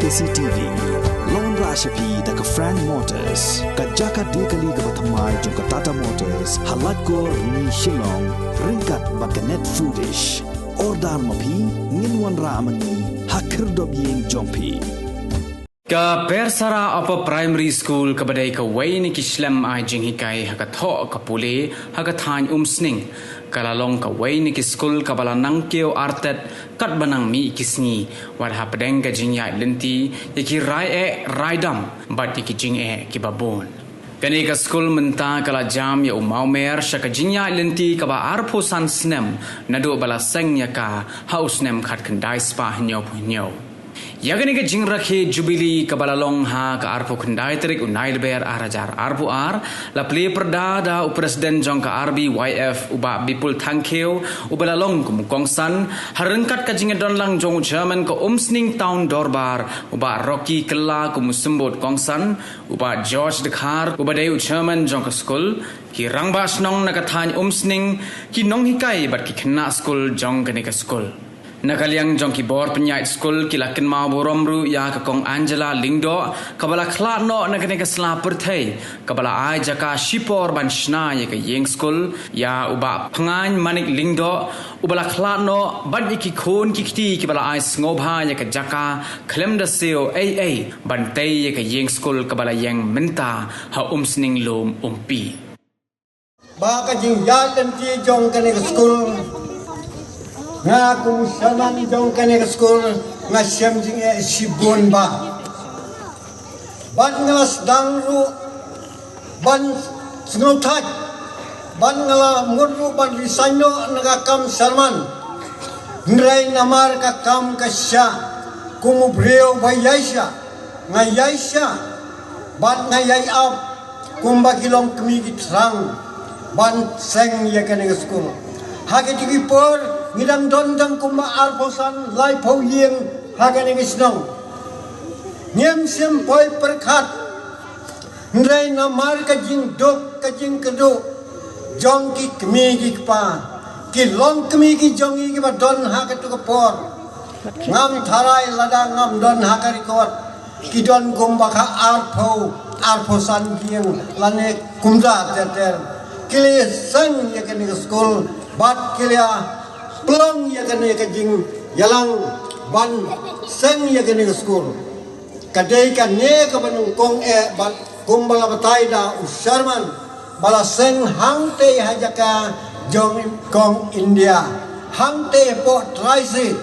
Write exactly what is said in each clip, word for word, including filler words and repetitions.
C T V. Long ra sha phi da ka Frank Motors, ka jaka die kali kaba thymmai jong ka Tata Motors, ha Laitkor, Rni, Shillong, ryngkat bad ka Net Foodish. Order ma phi, ngin wanrah ma ngi ha khyrdop ïing jong phi. Ka Persara Upper Primary School kaba dei kawei na ki shlem ai jinghikai ha ka thoh ka pule ha ka thaiñ Umsning, ka la long kawei na ki skul kaba la nang kiew artet katba nang mih ki sngi, wat hapdeng ka jingïaid lynti ïa ki rai eh rai dam bad ïa ki jingeh kiba bun. Kane ka skul mynta ka la jam ïa u mawmer sha ka jingïaid lynti kaba arphew san snem naduh ba la seng ïa ka ha u snem khatkhyndai spah hynñiewphew hynñiew. Ïa kane ka jingrakhe Jubilee kaba la long ha ka arphew khyndai tarik u Nailber ar hajar arphew ar, la plie pyrda da u President jong ka R B Y F, u Bah Bipul Thangkhiew, uba la long kum u kongsan, ha ryngkat ka jingïadonlang jong u Chairman ka Umsning Town Dorbar, u Bah Rocky Kylla kum u symbud kongsan, u Bah George Dkhar, uba dei u Chairman jong ka skul, ki rangbah shnong na ka thaiñ Umsning, ki nonghikai bad ki khynnah skul jong kane ka skul. Na ka liang jong ki bor pynïaid skul ki la kynmaw burom ruh ïa ka Kong Angela Lyngdoh, kaba la khlad noh na kane ka sla pyrthei, kaba la ai jaka shipor ban shna ïa ka ïing skul, ïa u Bah Phngaiñ Manik Lyngdoh, uba la khlad noh, bad ïa ki khun ki kti kiba la ai sngewbha ïa ka jaka khlem da siew ei ei ban tei ïa ka ïing skul kaba la ïeng mynta ha Umsning Lum Umpi. Ba ka jingïaid lynti jong kane ka skul, nga kum u chairman jong kane ka skul, nga shem jingeh shibun ba. Bad nga la sdang ruh ban sngewthait, bad nga la mut ruh ban resign noh na ka kam chairman. Hynrei namar ka kam ka shah kum u briew ba ïaishah, nga ïaishah bad nga ïai ap kumba ki longkmie ki thrang ban seng ïa kane ka skul. Ha kito ki por ngi dang don tang kumba arphew san laiphew ïing ha kane ka shnong. Ngim shym poi pyrkhat, hynrei namar ka jingduk ka jingkyrduh jong ki kmie ki kpa, ki longkmie ki jong ngi kiba don ha kato ka por, ngam tharai lada ngam don ha ka record, ki don kumba ka arphew, arphew san ïing lane kumta ter ter. Ki la seng ïa kane ka skul bad ki la pynlong ïa kane ka jingïalang ban seng ïa kane ka skul. Ka dei kane kaba nyngkong eh bad kumba la batai da u chairman, ba la seng hangtei ha jaka jong Kong India, hangtei hapoh Tri State.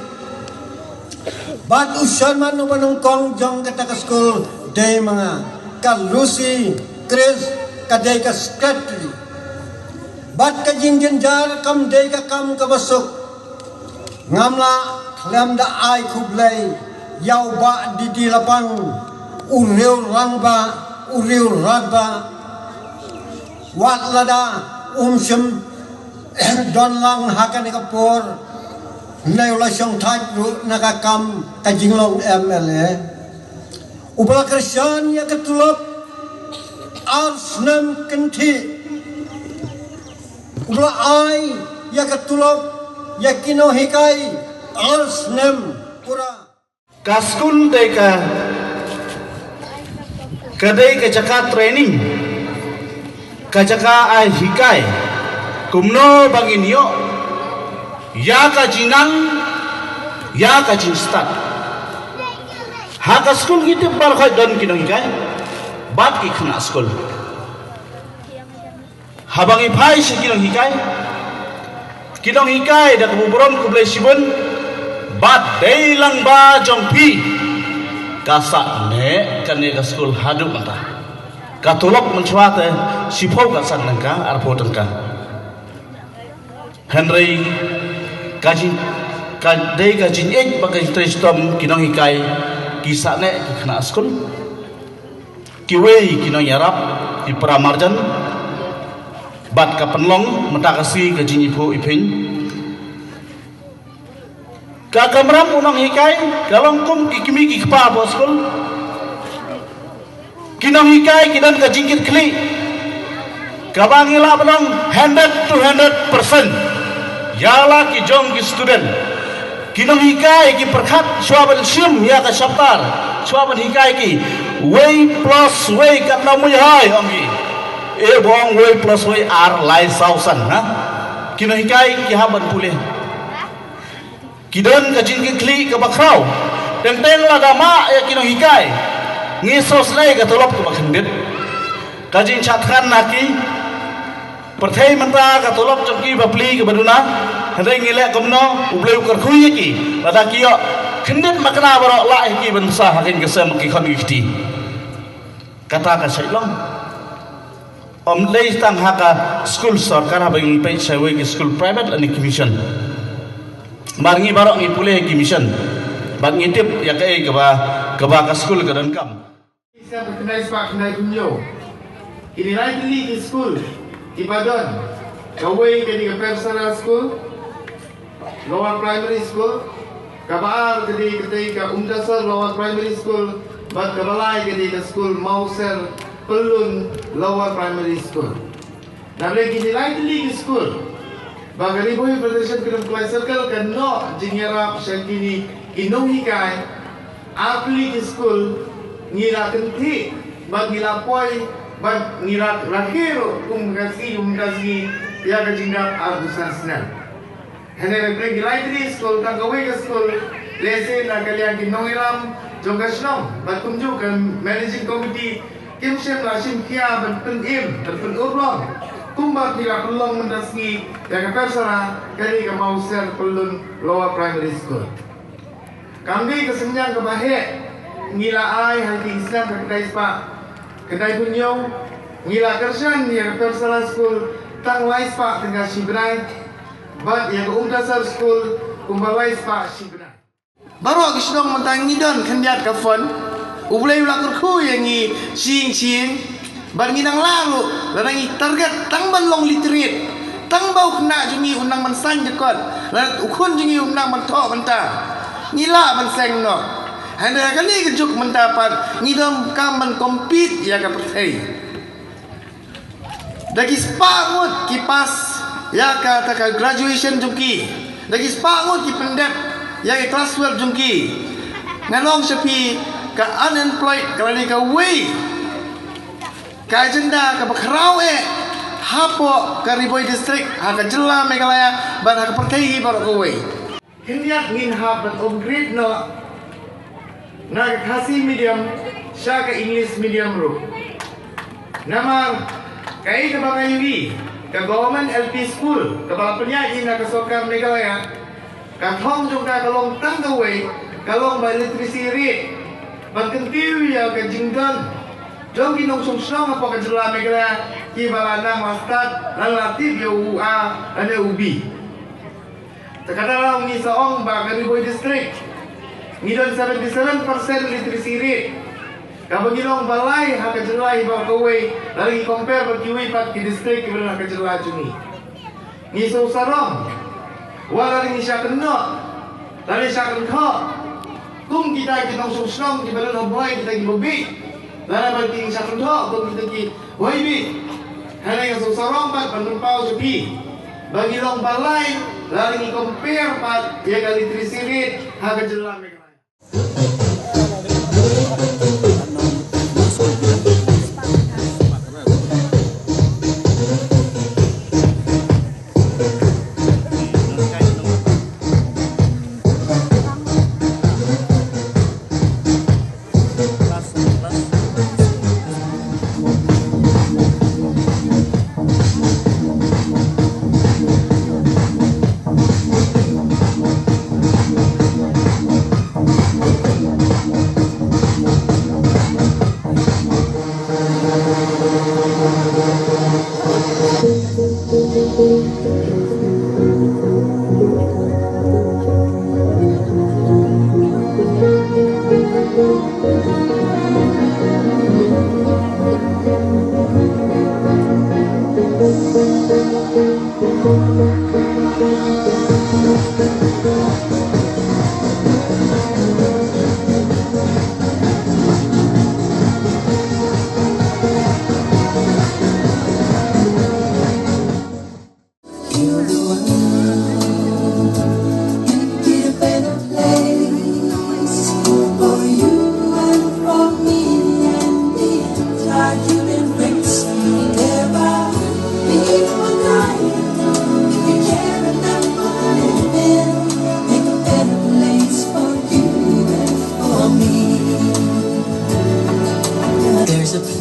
Bad u chairman uba nyngkong jong kata ka skul dei ma nga, ka Lucy Chris ka dei ka secretary. Bad ka jingjynjar kam dei ka kam kaba suk. Ngam lah khlem da ai khublei ïa u Bah Didi Lapang, u riew rangbah, u riew rangbah. Wat lada um shym don lang ha kane ka por, hynrei u la shongthait ruh na ka kam ka jinglong M L A. Uba la kyrshan ïa ka tulop ar snem kynthih. Uba la ai ïa ka tulop ïa ki nonghikai ar snem pura. Ka skul dei ka, ka dei ka jaka training, ka jaka ai hikai kumno ba ngin ïoh ïa ka jingnang, ïa ka jingstad. Ha ka skul ngi tip baroh khoit don ki nonghikai bad ki khynnah skul. Haba ngi phai sha ki nonghikai, ki nonghikai da kaba burom khublei shibun, bad dei lang ba jong phi ka sah neh kane ka skul haduh mynta. Ka tulop mynshuwa te shiphew ka san tyngka, arphew tyngka. Hynrei ka jing, ka dei ka jingïeit bad ka jingtrei shitom ki nonghikai ki sah neh ki khynnah skul. Kiwei ki nongïarap, ki para marjan, bad ka pynlong mynta ka sngi ka jingiphuh iphiñ. Ka kamram u nonghikai ka long kum ki kmie ki kpa hapoh skul. Ki nonghikai ki don ka jingkitkhlieh kaba ngi lah ban ong hundred to hundred percent ïa la ki jong ki student. Ki nonghikai ki pyrkhat shuwa ban shim ïa ka chapter. Shuwa ban hikai ki, wei plus wei katno mynta, ong ki. E bong wei plus wei ar lai saw san, ha. Ki nonghikai ki hap ban pule. Ki don ka jingkitkhlieh kaba khraw. Teng teng lada mah ïa ki nonghikai, ngi sngewsynei ka tulop kaba khyndiat. Ka jingshah thngan na ki. Pyrthei mynta ka tulop jong ki bapli kaba duna. Hynrei ngi leh kumno, U Blei u kyrkhu ïa ki. Lada ki ïoh khyndiat makna baroh, lah ïa ki ban bsa ha kane ka sem, ki khon ki kti. Kata ka shait long. Ym dei tang ha ka skul sorkar, haba ngi peit shawei ki skul private lane ki mission. Mar ngi baroh ngi pule ki mission. Bad ngi tip ïa kaei kaba, kaba ka skul ka donkam. Sa ka khyndai spah khyndai phew hynñiew. Kine lai tylli ki skul kiba don. Kawei ka dei ka Persara School, Lower Primary School. Kaba ar ka dei, ka dei ka Umtasar Lower Primary School. Bad kaba lai ka dei ka skul Mawser Pyllun Lower Primary School. Namar kine lai tylli ki skul ba ka Ri Bhoi Federation Kynhun Kloi Circle ka noh jingïarap sha kine ki nonghikai. Ar tylli ki skul ngi la kynthih bad ngi la poi bad ngi la rakhe ruh kum ka sngi kum ka sngi ïa ka jingdap ar phew san snem. Hynrei na pdeng ki lai tylli skul, tang kawei ka skul lehse na ka liang ki nongïalam jong ka shnong bad kumjuh ka managing committee kim shym la shim khia ban pynim ban pynurlong kumba ki la pynlong mynta sngi ïa ka Persara, ka dei ka Mawser Pyllun Lower Primary School. Kam dei ka synñiang kaba heh ngi la ai ha ki snem ka khyndai spah khyndai phew hynñiew. Ngi la kyrshan ïa ka Persara School tang lai spah tyngka shi bnai bad ïa ka Umtasar School kumba lai spah shi bnai. Baroh ki shnong mynta ngi don khyndiat ka fund. U Blei u la kyrkhu ïa ngi shisien shisien. Bad ngi nang lah ruh, lada ngi target tang ban long literate, tang ba u khynnah jong ngi un nang ban sign record, lada u khun jong ngi un nang ban thoh bynta, ngi lah ban seng noh. Hynrei ha kane ka juk mynta pat ngi donkam ban compete ïa ka pyrthei. Da ki spah ngut ki pass ïa kata ka graduation jong ki. Da ki spah ngut ki pyndep ïa ki class twelve jong ki. Ngan ong sha phi, ka unemployed ka la dei kawei ka agenda kaba khraw eh hapoh ka Ri Bhoi District, ha ka jylla Meghalaya bad ha ka pyrthei hi baroh kawei. Khyndiat ngin hap ban upgrade noh na ka Khasi medium sha ka English medium ruh. Namar kaei kaba nga ïohi, ka government L P school kaba la pynïaid hi na ka sorkar Meghalaya, ka thong jong ka ka long tang kawei, ka long ba literacy rate. Ban kyntiew ïa ka jingdon jong ki nongshong shnong hapoh ka jylla Meghalaya kiba la nang la stad lane la tip ïa u A lane u B. Te kata la ngi sa ong ba ka Ri Bhoi District ngi don seventy seven percent literacy rate, kaba ngi long ba lai ha ka jylla hi baroh kawei lada ngi compare bad kiwei pat ki district kiba don ha ka jylla jong ngi. Ngi sngewsarong wat lada ngi shah kynnoh, lada ngi shah kynthoh kum kita ki nongshong shnong kiba don ha Bhoi, kita kiba bieit, lada ba ngi shah kynthoh kum kita ki Bhoi bieit. Hynrei nga sngewsarong bad ban pynpaw sha phi ba ngi long ba lai lada ngi compare bad ïa ka literacy rate ha ka jylla Meghalaya.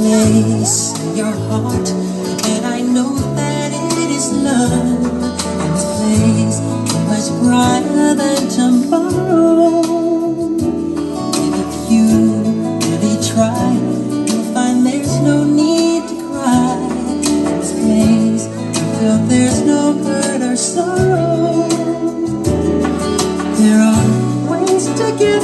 place in your heart, and I know that it is love. And this place is much brighter than tomorrow. And if you really try, you'll find there's no need to cry. In this place, you feel there's no hurt or sorrow. There are ways to get